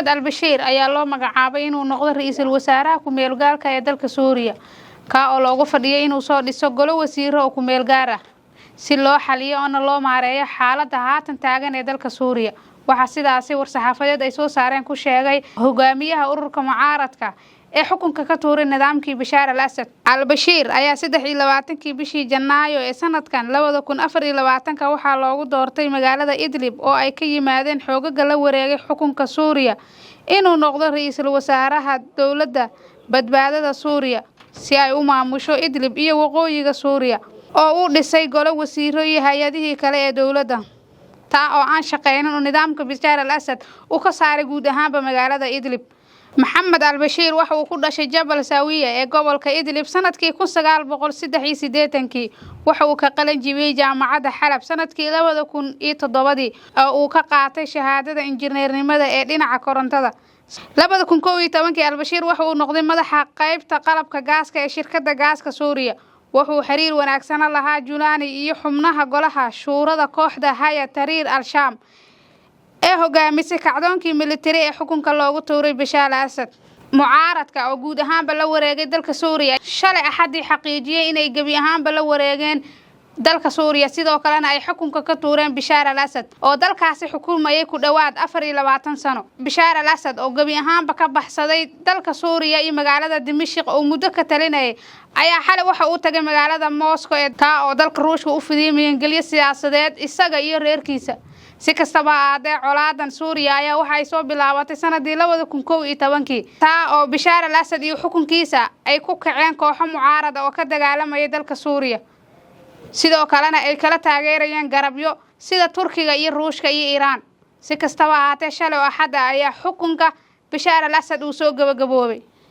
Maxamed Albashiir ayaa loo magacaabay inuu noqdo ra-iisul wasaaraha ku-meelgaarka ee dalka Suuriya, kaa oo loogu fadhiyay inuu soo dhiso golo wasiiro oo ku-meel gaar ah si loo xaliyo oona loo maareeyo xaaladda haatan taagan ee dalka Suuriya. Waxaa sidaasi war-saxaafadeed ay soo saareen ku sheegay hogaamiyaha ururka mucaaradka ee xukunka ka tuuray nidaamkii Bashaar al Asad. Al-Bashiir ayaa 23-kii bishii Janaayo ee sanadkan 2024-ka waxaa loogu doortay magaalada Idlib, oo ay ka yimaadeen xoogaga la wareegay xukunka Suuriya, inuu noqdo ra-iisul wasaaraha dowladda badbaadada Suuriya si ay u maamusho Idlib iyo waqooyiga Suuriya, oo uu dhisay golo wasiiro iyo hay-adihii kale ee dowladda, taa oo aan shaqeynin oo nidaamka Bashaar al Asad uu ka saaray guud ahaanba magaalada Idlib. Maxamed Albashiir waxa uu ku dhashay Jabal Saawiya ee gobolka Idlib sanadkii 1983-kii. Waxa uu ka qalin jibiyey jaamacadda Xalab sanadkii 2007-dii, oo uu ka qaatay shahaadada injineernimada ee dhinaca korontada. 2011-kii Albashiir waxa uu noqday madaxa qaybta qalabka gaaska ee shirkadda gaaska Suuriya. Wuxuu xiriir wanaagsana lahaa Julani iyo xubnaha golaha shuurada kooxda Hayat Tahrir al-Shaam ee hogaamisay kacdoonkii militari ee xukunka loogu tuuray Bashaar al Asad. Mucaaradka oo guud ahaanba la wareegay dalka Suuriya shalay Axadii xaqiijiyey inay gebi ahaanba la wareegeen dalka Suuriya, sidoo kalena ay xukunka ka tuureen Bashaar al Asad oo dalkaasi xukumayay ku dhowaad 24 sano. Bashaar al Asad oo gebi ahaanba ka baxsaday dalka Suuriya iyo magaalada Dimashq oo muddo ka talinayay ayaa xalay waxa uu tagay magaalada Moscow ee taa oo dalka Ruushka u fidiyay magangelyo siyaasadeed isaga iyo reerkiisa. Si kastaba ha ahaatee, colaadan Suuriya ayaa waxa ay soo bilaabatay sanadii 2011-kii, taa oo Bashaar al Asad iyo xukunkiisa ay ku kaceen kooxo mucaarad ah oo ka dagaalamayay dalka Suuriya, sidoo kalena ay kala taageerayeen garabyo sida Turkiga iyo Ruushka iyo Iiraan. Si kastaba ahaatee, shalay oo Axadda ayaa xukunka Bashaar al Asad uu soo gabagaboobay.